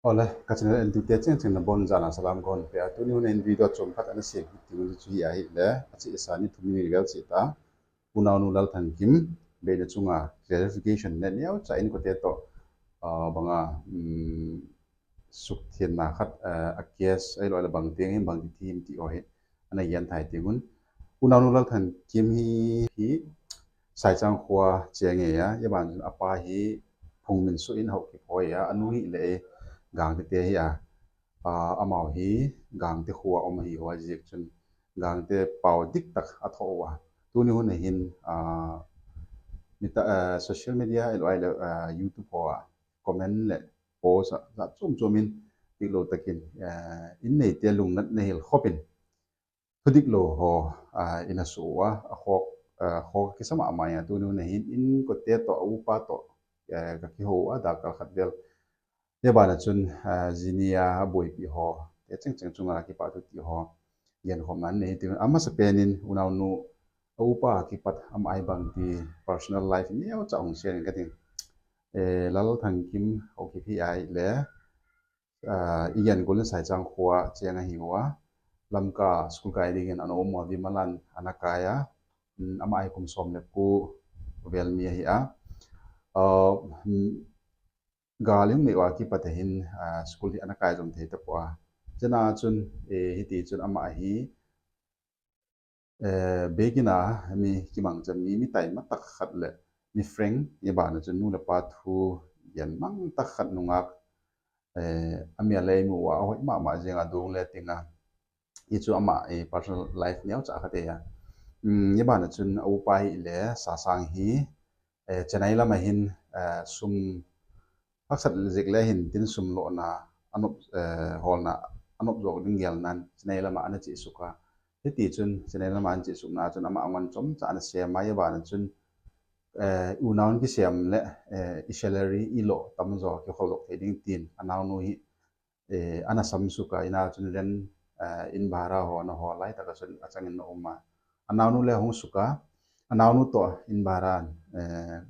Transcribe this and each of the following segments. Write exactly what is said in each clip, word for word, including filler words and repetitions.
Ole, ka channel en tute cheng cheng nabonchauvin salam kahin pe a. Tuni hin video chom khat ana sem kit ding chu hi ahile, achesa ni thum ni vel cheta, Unaunu Lalthangkim beina chunga clarification neocha inkote toh, ah, banga, um, sukthenna khat, ah, a case ahilou le bang teng hin bang ti thim ti ho hi ana gen thei ding un. Unaunu Lalthangkim hi, hi Saichang khoa cheng ahi a, aban apa hi Phungminsuh in Haokip hoi a, anu hi le Gangte te hi a, ah, amau hi Gangte khoa um ahi ho a, hijeh chun Gangte pau diktak athoh uva. Tuni hun hin, ah, mita, ah, social media ahilou le, ah, YouTube hoa comment le post a, jat chom chom in diklou takin, ah, in neite lungnatna hil khopin thudik lou ho, ah, ina suh uva, a khok, ah, khok kisa mama a, tuni hun hin inkote toh, a upa toh, eh, ka kihou a, dakal khat vel. Abana chun, ah, jinia aboipi ho te cheng cheng chunga kipathu ti ho genkhomna nei ti. Amasapen in unaunu a upa kipat ama hi bang ti personal life neocha hung share in kating. Eh, Lalthangkim Haokip hi ahile, ah, i gen gol in Saichang khoa cheng ahi uva. Lamka school kai dingin ana um uva, Vimalan ana kai a. Um, ama hi kum som le ko vel mi ahi a. Ah, um, gal hung nei uva kipat a hin, ah, school hi ana kai jom thei tapoi. Chena chun, eh, hiti chun ama hi, eh, bikin a mi kimangcha mi, mi taima tak khat le mi frank, abana chun nu le pa thu gen mang tak khat nungak, eh, ami a le imu uva ahoi mama jeng a, dong le ting a. Hichu ama, eh, personal life neocha khat ahi a. Um, abana chun a upa hi le Sasang hi, eh, Chennai lama hin, eh, sum haksat jeh le hin tin sum lohna, anop, eh, holna, anop jo ding gelnan Chennai lama ana chesuk a. Hiti chun Chennai lama ana chesukna chun ama angon chomcha ana sem a, abana chun, eh, unaunu kisem le, eh, i salary i lo tamjo kihol doh thei ding tin anaunu hi, eh, ana samsuk a, ina chun rent, eh, in bhara ho ana hol lai taka chun achangin ana um a. Anaunu le hung suk a, anaunu toh in bhara, eh,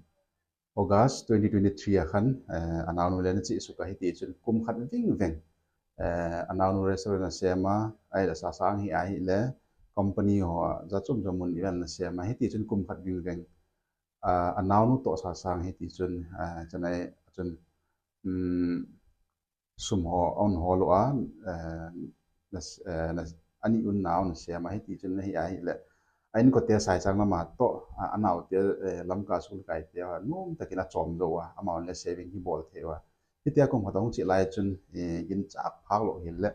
August twenty twenty-three a khan, eh, anaunu le ana chesuk a, hiti chun kum khat vingveng, eh, anaunu restaurant ana sem a, ahile Sasang hi ahile company hoa jat chom chom mun event ana sem a, hiti chun kum khat vingveng, ah, anaunu toh Sasang hiti chun, ah, Chennai chun, um, sum ho ahung hol uva, eh, na, eh, na, ani un nau ana sem a, hiti chun ana hi ahile, a inkote Saichang lama toh, a, anaute, eh, Lamka school kai te ho, nom takin achom jo uva, amau le saving hi bol thei uva. Hitia kum khat ahung che lai chun, eh, ginchak phak lou hile,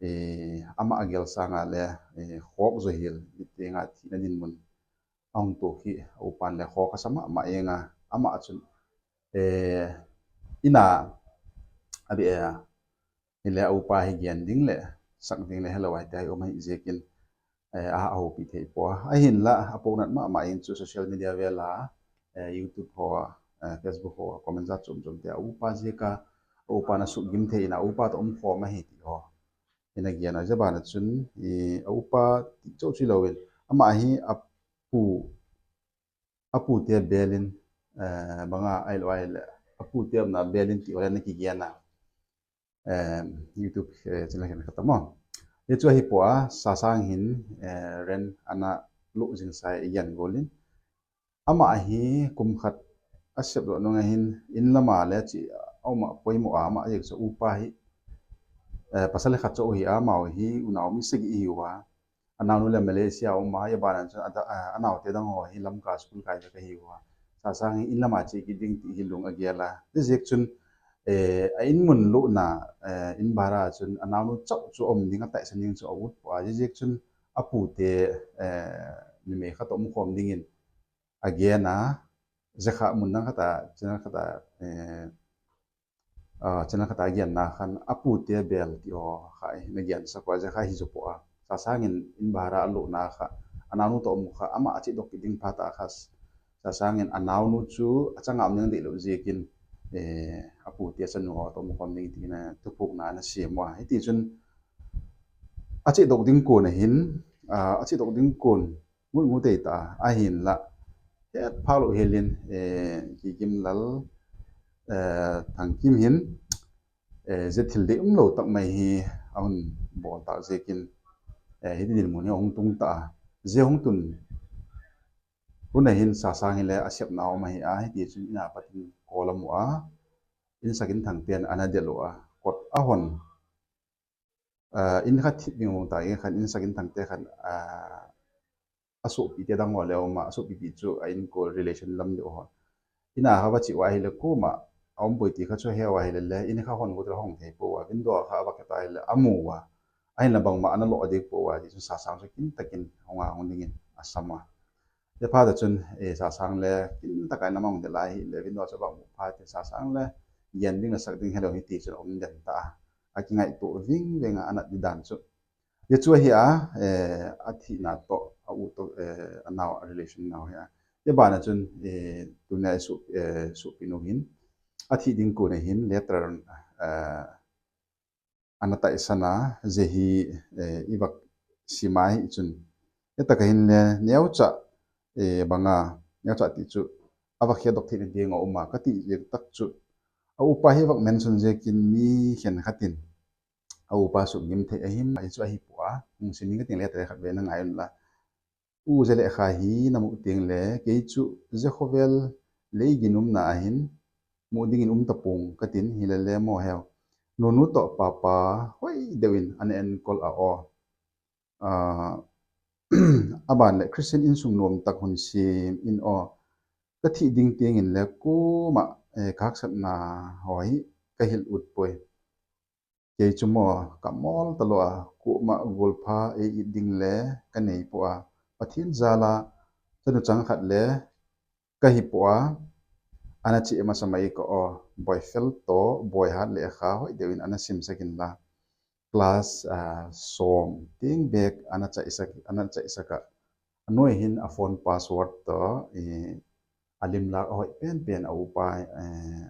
eh, ama agel sanga le, eh, khok jo hil, iti nga thina dinmun ahung tuh hi, a upan le khok asa mama jeng a, ama chun, eh, ina, abi, eh, hile a upa hi gen ding le, sak ding le, helou ahi te hi um ahi jeh in, eh, a, ahoupi thei poi. Ahinla, apohnat mama jeng chu social media vel a, eh, YouTube hoa, eh, Facebook hoa, comment jat chom chom te a upa jeh a, a upa na sugim thei in a upa toh umkhom ahi ti ho. Ina gen a, abana chun, i, a upa ti chou chu louvin, ama hi apu, apu te belin, eh, banga ahilou ahile, apu te umna belin ti ho le ana kigen a. Eh, YouTube, eh, channel khen khat a mo. Hichu ahipoi a, Sasang hin, eh, rent ana lo jing sa i gen gol in. Ama hi kum khat asep lou nung a hin, in lama le che, auma poimo a, ama jeh chu upa hi, eh, pasal khat chu hi a, amau hi unau mi sagi ihi uva. Anaunu le Malaysia a um a, abana chun ada, eh, anaute dang ho hi Lamka school kai ve kahi uva. Sasang hi in lama che kit ding ti hi lung agel a. Hijeh chun, eh, a in mun lona, eh, in bhara chun anaunu chauh chu um ding, ataisang ding chu aut poi a. Hijeh chun apu te, eh, numei khat umkhom dingin agen a, jeh kha mun dang khat a, channel khat a, eh, ah, channel khat a agenna khan apu te bel ti ho kha hi ana gensa poi a, jeh kha hi jo poi a. Sasang in in bhara alona kha, anaunu toh um kha, ama ache doh kit ding phat a kha, Sasang in anaunu chu achanga um ding deilou jeh in, eh, apu te achanu ho toh umkhom ding tina thuphukna ana sem uva. Hiti chun ache doh ding kon a hin, ah, ache doh ding kon ngut ngut tei ta, ahinla, het phak lou hel in, eh, Kikim Lal, eh, Thangkim hin, eh, je thil dei umlou tak mai hi ahung bol tah jeh in, eh, hiti dinmun hi ahung tung tah a. Je hung tun hun a hin Sasang hi le asepna um ahi a, hiti chun in a pat in call amu a, Insakinthang ten ana del u a, kot ahon. Ah, in khat thip ding hung ta, in khat Insakinthang te khat, ah, asopi te dang ho le um a, asopi ti chu a inko relation lam deuh ho. In a kha va che u ahile kum a, aum poi ti kha chu he u ahile le, in kha hon got la hong thei pou a, window a kha va khe ta ahile, amu a. Ahin la bangma ana lo ding pou a, ti chu Sasang chu kin takin hung a hung ding in asam a. Te phat a chun, eh, Sasang le kin taka in a mang de lai hi le, window chu va mu phat in Sasang le, gen ding la sak ding helou hi ti chun um den ta a. Akingaito ving ving a, ana di dan chu. Ye chu ahi a, eh, athina toh, a u toh, eh, anao, a relation nao hi a. Ye bana chun, eh, tunia i su, eh, supi nu hin, athi ding kon a hin, letter, eh, ana taisan a, je hi, eh, i vak sim a hi chun. Ye taka hin le, neocha, eh, banga, neocha ti chu, a vak he dok thei na ding a um a, kati jeng tak chu. A upa hi vak mention jeh in mi khen khat in. A upa sum ngim thei ahim, ahi chu ahi pua, hung sim ning kati le, te khat ve na ngai un la. U je le kha hi na mu ting le, kei chu je khovel le i ginum na ahin, mu ding in um ta pung katin hi le le mo heu. Nunu toh papa, hoi deuh in an en kol a o. Ah, aban le Christian insung nuam tak hun sim in o. Ka thi ding ting in le kuma, eh, ka haksatna ho hi ka hil ut poi. Kei chu mo ka mol talou a, kuma golpha ei it ding le ka nei pua. Pathen jal a, chanu chang khat le ka hi pua. Ana chi ema samai ka o, boifel to, boihat le kha hoi deuh in ana sim sakin la. Class, ah, som ting bek ana chai sak, ana chai saka. Anoi hin a phone password to, eh, alim lak a hoi pen pen a upa, eh,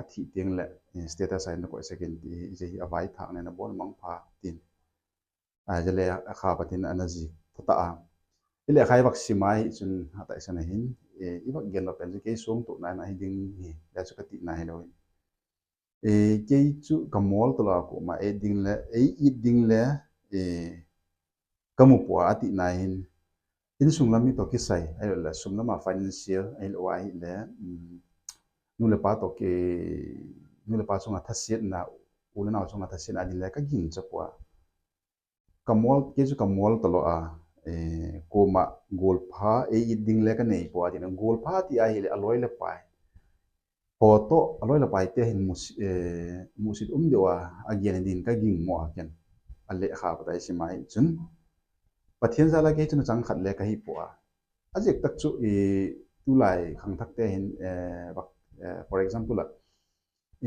athi ting le, eh, status a hin koi sakin ti, je hi a vai thak ne na bon mang pha tin. A, je le a kha patin ana ji ta ta a. I le khai vak simai chun a tai sana hin, eh, i vak gen lo pen chu kei sung tu na na hi ding hi, le chu ka ti na hi lo hin. Eh, kei chu ka mol talou a kuma, eh, ding le, eh, it ding le, eh, ka mu pua a ti na hin. Insung lam mi to kisai, ahilou le, sum lam a financial, ahilou ahile, um, nu le pa to ki, nu le pa chunga thasiat na, u le nau chunga thasiat na ding le ka ging cha pua. Ka mol, kei chu ka mol talou a, eh, kuma golpha, ei it ding le ka nei pua, ti na golpha ti ahile, a loi le pai. Ho to, a loi le pai te hin musi-, eh, musit um deuh a, a gen din ka ging mo a ken. A le kha patai simai chun. Pathen jal a kei chun chang khat le ka hi pua. A jek tak chu i tulai khang thak te hin, eh, bak, eh, for example, a,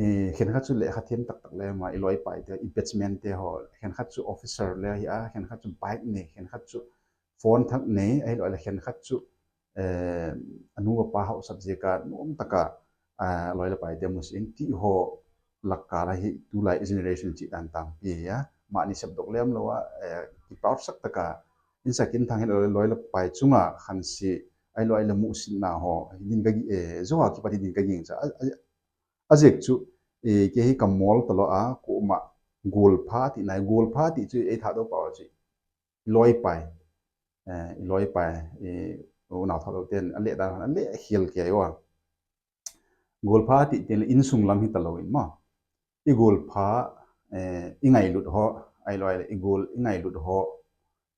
eh, khen khat chu le kha thiam tak tak le ma i loi pai te, i batchmate te ho, khen khat chu officer le hi a, khen khat chu bike nei, khen khat chu phone thak nei, ahilou le khen khat chu, eh, anu apa hau sap jeka, nuam taka, ah, loi le pai te musit in ti ho, lak kal a hi tulai generation chi dan tang pi a, mani sep dok lem lo a, eh, ki pau sak taka, Insakinthang hi loi, loi le pai chunga khan si, ahilou le musit na ho, din ka gi, eh, jo a ki pati din ka ging cha, a, a, a jek chu, eh, kei hi ka mol talou a, kuma golpha ti na, golpha ti chu ei tha do pau chu, loi pai, eh, loi pai, eh, u nau tha lo ten, a le dan, a le khel ke yo. Golpha ti ten le insung lam hi talou in ma. I golpha, eh, i ngailut ho, ahilou le i gol, i ngailut ho,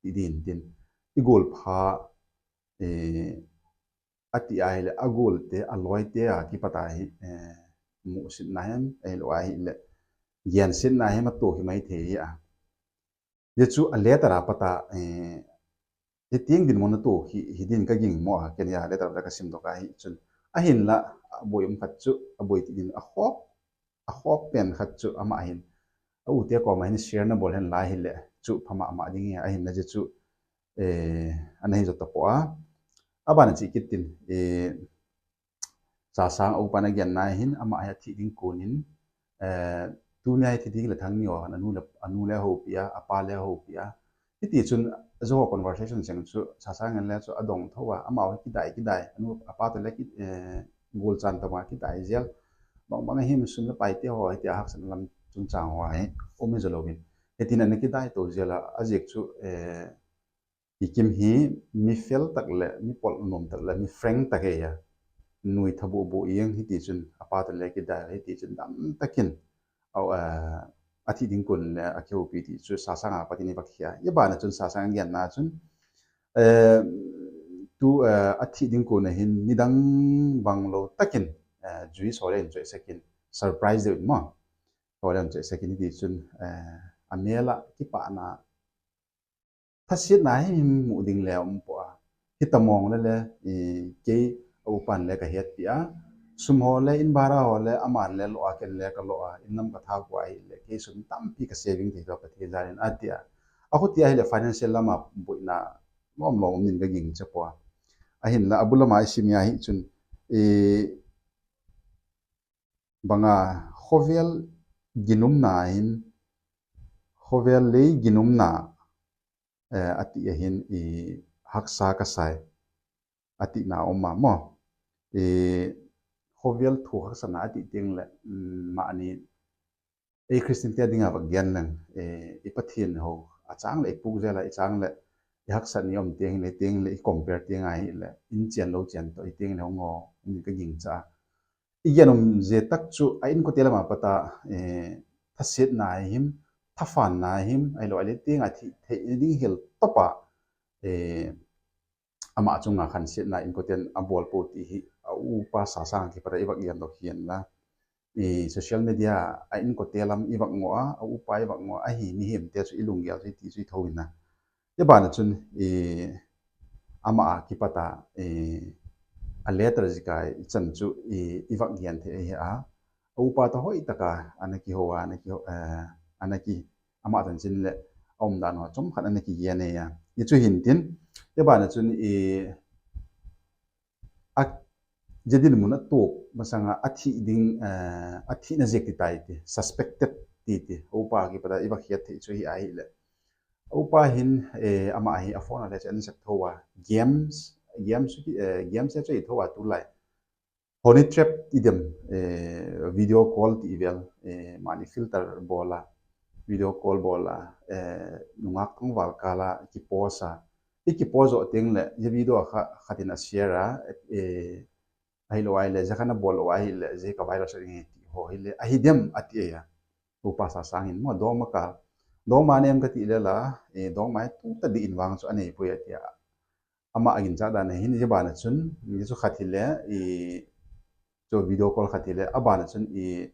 ti din tin. I golpha, eh, a ti ahile, a gol te, a loi te a ki pata hi, eh, musit na hem, ahilou ahile, gen sit na hem a to hi mai thei hi a. Ye chu a letter a pata, eh, ye tiang din mo na to hi, hi din ka ging mo a, ken ya letter a ka sim dok a hi chun. Ahin la, a boi um khat chu, a boi ti din a khop, a khop pen khat chu ama hin. A u te ko ma hin share na bol hen la hi le, chu pha ma ma ding hi, ahin la je chu, eh, ana hi jo ta pua. A bana chi kit tin, eh, Sasang a upa na gen na hin, ama hi a thi ding kon in, eh, tunia hi thi ding le thang ni o, anu le, anu le ho pi a, apa le ho pi a. Hiti chun, jo conversation seng chu, Sasang ngen le chu a dong tho a, ama hi kidai, kidai, anu apa to le ki, eh, gol chan to ma kidai jel. Bang bang hi sum le pai te ho, hiti a haksan lam chungchang ho hi um hi jolou in. Hitin ana kidai to jia la, ajeh chu, eh, Kikim hi mi fel tak le, mi pol nom tak le, mi frank tak hi a. Nui thabu bu ing hiti chun, apa to le kidai hiti chun dam takin. Au, eh, athi ding kon le, akihoupi ti chu sasang a patin i vak hia. Ye bana chun sasang a gen na chun, eh, tu, eh, athi ding kon hin nidang bang lou takin, eh, jui so le in choi sekin, surprise de mo. So le in choi sekin ti chun, eh, amela kipana thasietna hi mu ding le um po a. Hitamong le le, i, kei a upan le ka hetpi a. Sum ho le, in bara ho le, aman le lo a, ken le ka lo a, in lam ka tha ko a hi le, kei sum tampi ka saving thei to ka thi jalin a ti a. A khu ti a hi le financial lama boina lom lom um din ka ging che po a. Ahin la, a bu lama i sim a hi chun, i, banga khovel ginumna hin, khovel lei ginumna, eh, ati ahin i haksa ka sai, ati na um a mo. I khovel thu haksa na ati ting le, mm, mani, ei Christian te dinga va gen lang, eh, i Pathen ho, a chang le i puk jela, i chang le i haksa ni um ting le, ting le i compare ting a hi le, in chian lo chian to, i ting le hong ho, ni ka ging cha. I gen um je tak chu a inkote lama pata, eh, thasietna him, thafanna him, ahilou a le ting a thi, thei ding hel topa, eh, ama chunga khansietna inkoten a bol po ti hi, a upa sasang kipata i vak gen dok hian la. I social media a inkote lam i vak ngo a, a upa i vak ngo a, ahi mihem te chu i lunggel chu i ti chu i tho in a. Ye bana chun, i, ama a kipata, i, a letter jika i chan chu i, i vak gen thei hi a. A upa ta hoi taka, ana kiho a, ana kiho, eh, ana ki, ama tan chin le, a um dan ho, chom khat ana ki gen e a. I chu hin tin, ye bana chun i, a jedin mun a tuk masanga a thi ding, eh, a thina jek ti tai ti, suspected ti ti, upa kipata i va khiat thei chu hi a hi le. Upa hin, eh, ama hi a phone a le chen sek tho a, games, games ki, eh, games chu i tho a tu lai. Honey trap i dem, eh, video call ti vel, eh, mani filter bola, video call bola, eh, nungak tongval kala ki post a, i ki post jo ting le, ye video kha, khatin a share a, eh, ahilou a hi le, je khan a bol a hi le, je ka viral sa ding ti ho hi le, ahi dem a ti a. Upa sasang in mo doma ka, doma nem ka ti le la, eh, doma tu ta di in vang chu a nei poi a ti a. Ama a gin cha dan hin, ye bana chun, ye chu khat hi le, i, chu video call khat hi le, a bana chun i,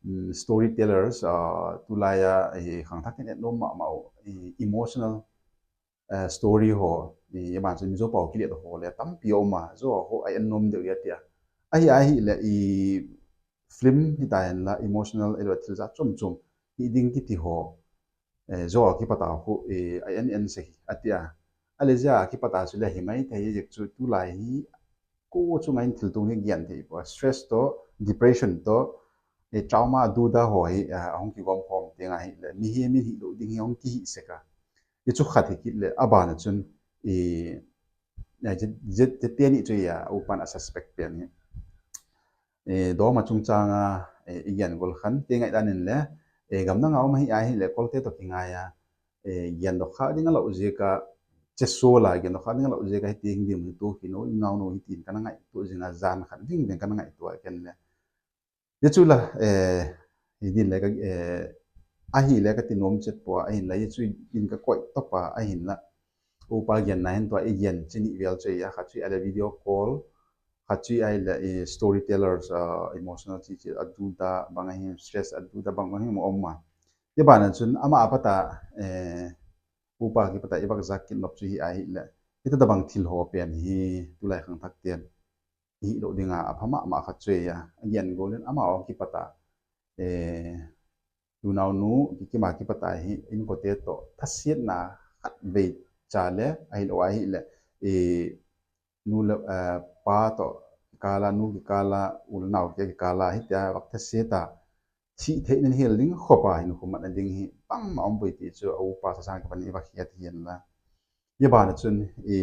mm, storytellers, ah, tu lai a, i, khang thak in et nom ma ma u, i, emotional, eh, story ho, i, ye bana chun Mizo pau ki le ho le, tampi um a, jo ho a en nom deu ya ti a. Ahi, ahi le, i, film hi ta hen la, emotional, elo thil ja chom chom, hi ding ki ti ho, eh, jo kipata khu, eh, a en en se hi, a ti a. A le ja kipata chu le hi mai thei jek chu tu lai hi, ko chunga in thil tung hi gen thei po. Stress to, depression to, eh, trauma duda ho hi, eh, a hong kigom khom ting a hi le, mi hi, mi hi lo ding hi hong ki hi se ka. I chu khat hi kit le, a bana chun, eh, eh, je, je, je te ni chu ya, upan a suspect pen hi. Eh, doma chungchang a, eh, i gen gol khan, te ngai dan in le, eh, gam na ngau ma hi a hi le, kolte to ki ngai a, eh, gen dok kha ding a lo je ka, che so la, gen dok kha ding a lo je ka, hi ting dim tu ki no, i ngau no hi tin ka na ngai tu jing a jan khan, ding ding ka na ngai tu a ken le. Ye chu la, eh, hi din le ka, eh, ahi le ka ti nom chet po a, ahin la, ye chu in ka koi topa, ahin la. Upa gen na hin tua i gen chini vel chu ya, khat chu a le video call, khat chu a le, eh, storytellers, ah, emotional chi chi, a du da bang a hin, stress a du da bang a hin, mo om ma. Ye bana chun ama a pata, eh, upa kipata i vak jak kin lop chu hi a hi le. Hita da bang thil ho pen hi, tu lai khang thak ten. Hi lo ding a, a pha ma ma khat chu ya. A gen gol in ama ong kipata. Eh, tu nau nu, ki kima kipata hi, inkote to, thasietna khat vei cha le, a hi lo a hi le. Eh, nu le, eh, pa to, kala, nu ki kala, u le nau ki kala, hi tia vak thasiet a. Thi thei nen hel ding, khopa hin khu mat na ding hi, pang ma om poi ti chu, a upa sasang kipan i va khiat hian la. Ye bana chun, i,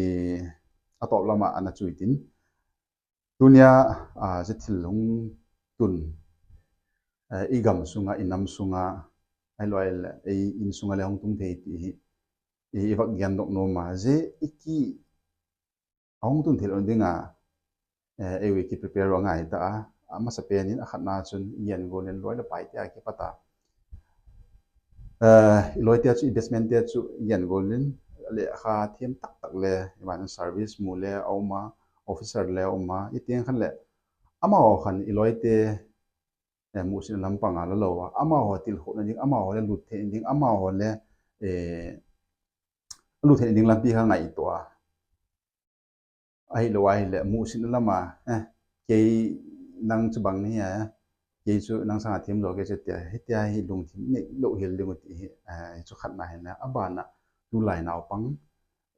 a top lama ana chui tin. Tunia, a, je thil hung tun. eh, i gam sunga, i nam sunga, ahilou le, ei insunga le hung tung thei ti hi, i, i vak gen doh nom a, je i ki, ahung tun thei lou dinga, eh, ei u i ki prepare u angai ta a, amasa pen in akhatna chun i gen gol in loi le pai te a kipat a. Eh, i loi te chu, i best man te chu i gen gol in, le kha thiam tak tak le, i ban service mu le a um a, officer le a um a, i tiang khan le, amaho khan i loi te, eh, muhsin lampang a la lou a, amaho tilkhouna ding, amaho le lut thei ding, amaho le, eh, lut thei ding lampi kha ngaito a. Ahilou ahile, muhsin lam a, eh, kei nang chu bang ni a, kei chu nang sanga thim lou kei chu tia, hitia hi lungthim nei lou hel ding u ti hi, eh, chu khatna hin a, abana tulai naupang,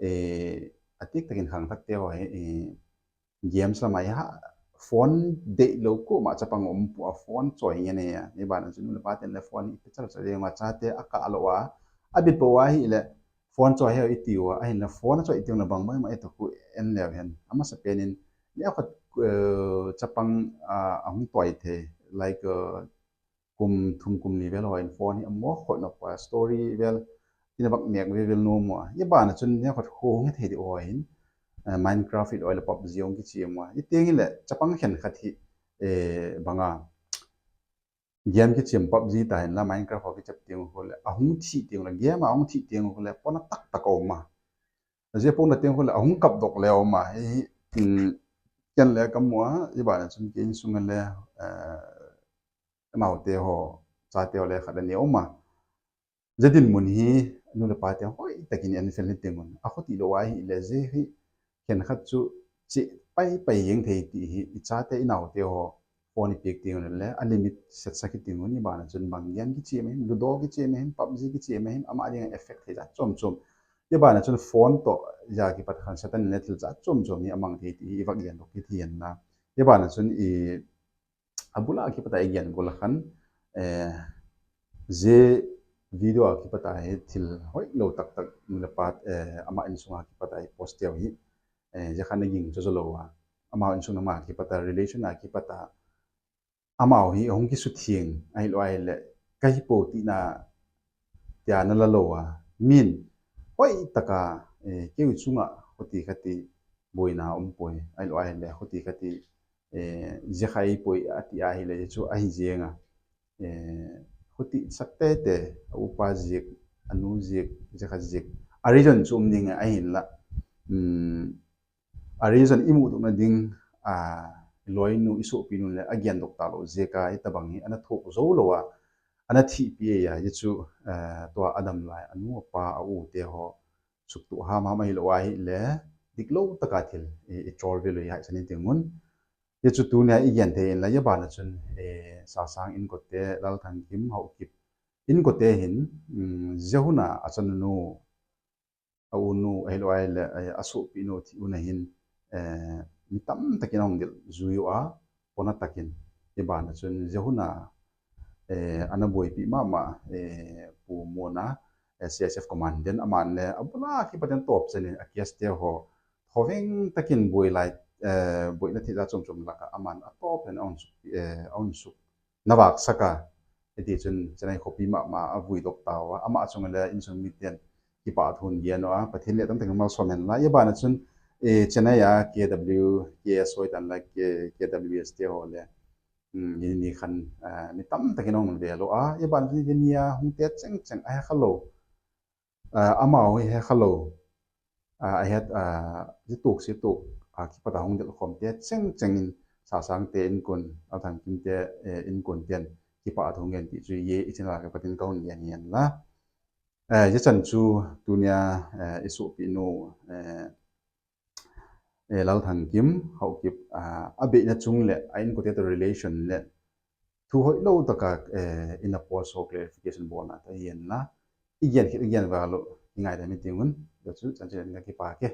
eh, atik takin khangthak te ho hi, eh, games lam a hi ha, phone deih lou ko ma chapang um pu a phone choi nge ne a, ni bana chu nu le pa ten le phone i pe chal chal ding ma chate a ka lo a, a bit po a hi le, phone choi he i ti u a, ahin le phone choi i ti u na bang mai ma e to ku en leu hen. Amasa pen in, ni a khat, eh, chapang, ah, ahung toi thei, like, eh, kum thum kum li vel ho in phone hi amo khoi nop a story vel, ina bak nek vel vel nom a. I bana chun ni a khat khu hung thei di ho hin, eh, Minecraft i loi le PUBG hung kichi mo. I tiang le chapang khen khat hi, eh, banga game kichim PUBG ta hin la Minecraft ho kichep tiang khu le, ahung thi tiang le, game a hung thi tiang khu le, pona tak tak a um a. Aje pona tiang khu le, ahung kap dok le um a. Hi, hi, um, ken le ka mu a, i bana chun kei insung le, eh, ka nau te ho, cha te ho le khat le ni um a. Jadin mun hi, nu le pa te hoi takin en fel ni tiang un. A khuti lou a hi le je hi, khen khat chu chi pai pai jeng thei ti hi, i cha te i nau te ho, phone i piak tiang le, a limit set sa ki tiang un, i bana chun bang game kichi ma hin, Ludo kichi ma hin, PUBG kichi ma hin, ama ding effect thei ja chom chom. I bana chun phone to ja kipat khan Satan le thil ja chom chom ni amang thei ti hi i vak gen dok ki thian na. I bana chun i abula kipat a i gen gol khan, eh, je video a kipat a hi thil hoi lou tak tak nu le pa, eh, ama insunga kipat a i post teu hi, eh, je khan a ging cho cho lou a. Ama insung nama kipat a relation a kipat a. Amau hi hung kisuthiang, ahilou ahile, ka hi po tina tia na la lou a. Min, hoi taka, eh, keu chunga, khuti khati, boina um poi, ahilou ahile, khuti khati, eh, je kha ei poi ati ahile, je chu ahi jenga. Eh, khuti sak te te, a upa jik, a nu jik, je kha jik. A reason chu um ding ahin la. Um, a reason i mudoh na ding, a, i loinu, i sopi nu le a gen dok ta lou jeh a, i tabang hi, ana thok jou lou a, ana thihpi a, i chu, eh, tua a dam lai, a nu, a pa, a u te ho, suktuh ham ham ahilou ahile, dik lou taka thil, i, i chol ve lou i hai chani ding un. I chu tunia i gen thei in la, i bana chun, eh, Sasang inkote, Lalthangkim, Haokip, inkote hin, um, jehuna a chanu nu, a u nu, ahilou ahile, eh, a sopi nu thi u na hin, eh, mi tam takin ahung dil jui u a, pona takin. I bana chun, jehuna, eh, ana boipi mama, eh, Pu Mona, eh, C S F commandant, aman le, abula kipat in top chen in, a case te ho, thoveng takin boi lai, eh, boina thil a chom chom laka, aman a top in a un suk, eh, a un suk. Na vak saka, iti chun Chennai khopi mama a vui dok tau a, ama chung le insung miten kipa thun gen u a, Pathen le tam takin malsom hen la, i bana chun, eh, Chennai a K W, K S O tan la, K-, K W S te ho le, um, ni, ni khan, eh, mi tam takin hung ve lou a, i bana chun ni a hung te cheng cheng a he kha lou. Ah, amau hi he kha lou. Ah, a het, ah, ji tuk, si tuk, ah, kipat a hung del khom te, cheng cheng in, Sasang te inkon, Lalthangkim te, eh, inkon ten, kipa a thung gen ti chu ye, i channel a kipat in ka hung gen hian la. Eh, ye chan chu, tunia, eh, i sopi nu, eh, eh, Lalthangkim, Haokip, ah, a beina chung le, a inkote to relation le, thu hoi lou taka, eh, in a post ho clarification bolna ta hian la. I gen khit, i gen va lou, i ngai da mi ding un, da chu, chan chen ka kipa ke.